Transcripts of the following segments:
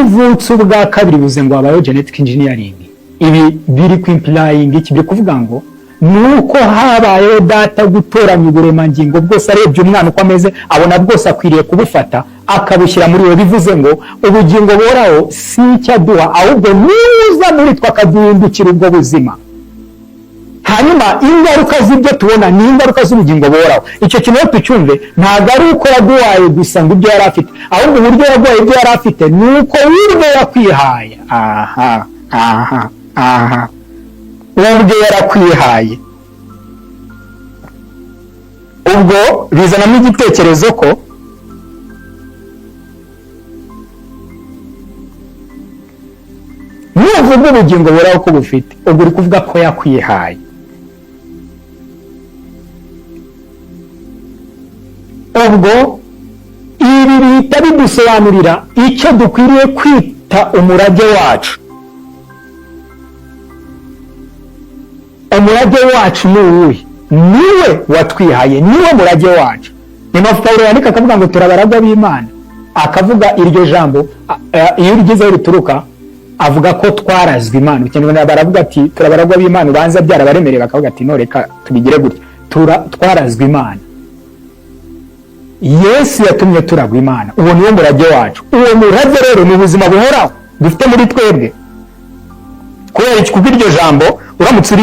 Iyo uvutse ubwa kabiri bivuze ngo habayeho genetic engineering. Ibi biri kwimplying iki? Biri kuvuga ngo nuko habayeho Data gutoranya uburemangingo bwose, arebye umwana uko ameze abona bwose akwiriye kubufata akabushyira muri we. Bivuze ngo ubugingo buhoraho si icyo aduha, ahubwo niza muri twe akaduhindukira ubwo buzima. Hanyuma ingaruka z'ibyo tubona ni ingaruka z'ubugingo buhoraho. Icyo kintu rero tucyumve, ntabwo ari uko yaguhaye gusa ngo ibyo yari afite, ahubwo uburyo yaguhaye ibyo yari afite ni uko we yakwihaye. Aha aha aha, we yarakwihaye. Ubwo bizanamo igitekerezo ko nuvuga ubugingo buhoraho ko bufite, ubwo uri kuvuga ko yakwihaye. Ubwo ibi bihita bidusobanurira icyo dukwiriye kwita umurage wacu. Umurage wacu ni uwuhe? Niwe watwihaye, niwe murage wacu. Ni mpamvu Pawulo yandika akavuga ngo turabaragwa b'Imana, akavuga iryo jambo iyo urigezeho rituruka, avuga ko twarazwe Imana. Mu Kinyarwanda baravuga ati turabaragwa b'Imana, ubanza byarabaremereye bakavuga ati no reka tubigire gutya, twarazwe Imana. Yesu yatumye turagwa Imana, uwo niwo murage wacu. Uwo murage rero ni ubuzima buhoraho dufite muri twebwe. Kubera iki? Kuko iryo jambo uramutse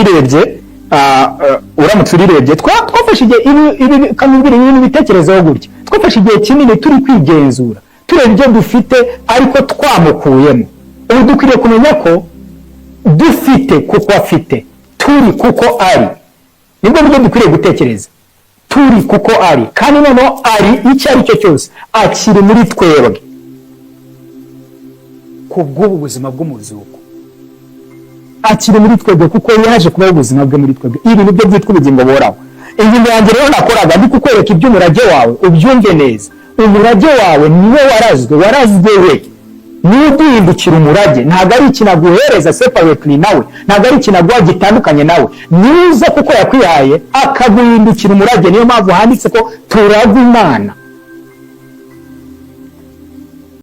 urirebye, twafashe igihe ibi kamubwira ibintu bitekerezeho gutya, twafashe igihe kinini turi kwigenzura, tureba ibyo dufite ariko twamukuyemo. Ubu dukwiriye kumenya ko dufite kuko afite, turi kuko ari. Nibwo buryo dukwiriye gutekereza, turi kuko ari, kandi noneho ari icyo ari cyo cyose akiri muri twebwe ku bw'ubu buzima bw'umuzuko. Akiri muri twebwe kuko yaje kubaho ubuzima bwe muri twebwe. Ibi nibyo byitwa ubugingo buhoraho. Ingingo yanjye rero nakoraga ndi kukwereka iby'umurage wawe, ubyumve neza. Umurage wawe niwe warazwe, warazwe we, niwe uguhindukira umurage. Ntabwo ari ikintu aguhereza separately nawe, ntabwo ari ikintu aguha gitandukanye nawe. Niza kuko yakwihaye akaguhindukira umurage. Niyo mpamvu handitse ko turagwa Imana.